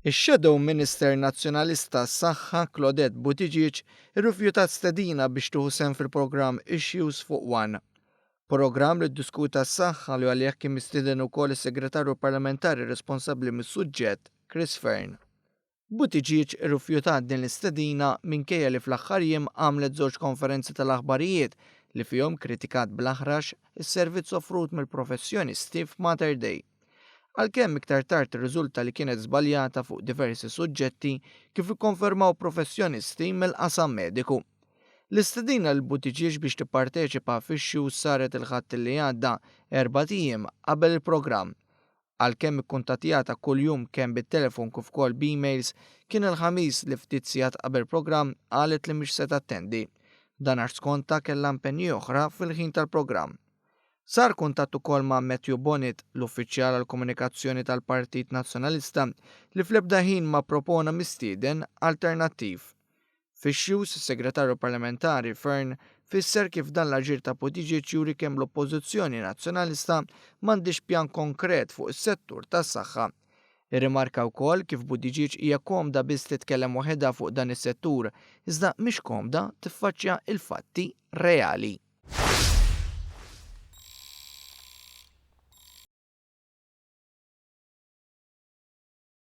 Ix-Shadow Minister Nazzjonalista għas-Saħħa, Claudette Buttigieg, irrifjutat stedina biex tieħu sehem fil-programm Issues fuq One. Programm li ddiskuta s-saħħa li għalih kien mistieden ukoll is-Segretarju Parlamentari responsabbli mis-suġġett, Chris Fearne. Buttigieg irrifjutat din l-istedina minkejja li fl-aħħar jiem għamlet żewġ konferenzi tal-aħbarijiet li fihom kritikat bl-aħrax is-servizz offrut mill-professjonisti f'Mater Dei. Għalkemm iktar tard irriżulta li kienet żbaljata fuq diversi suġġetti kif ikkonfermaw professjonisti mill-qasam mediku. L-istedina lil Buttigieg biex tipparteċipa f'Issues saret il-Ħadd li għadda, erbat ijiem qabel il-programm. Għalkemm ikkuntattjata kuljum kemm bit-telefon kif ukoll b'emails, kien il-Ħamis li ftit sigħat qabel programm qalet li mhix se tattendi. Dan għax skontha kellha impenji oħra fil-ħin tal-programm. Sar kuntatt ukoll ma' Matthew Bonnitt, l-uffiċjal għall-komunikazzjoni tal-Partit Nazzjonalista, li fl-ebda ħin ma ppropona mistieden alternattiv. F'Issues, is-Segretarju Parlamentari Fearne fisser kif dan l-aġir ta' Buttigieg juri kemm l-Oppożizzjoni Nazzjonalista m'għandhiex pjan konkret fuq is-settur tas-saħħa. Irrimarka wkoll kif Buttigieg hija komda biss titkellem waħedha fuq dan is-settur, iżda mhix komda tiffaċċja l-fatti reali.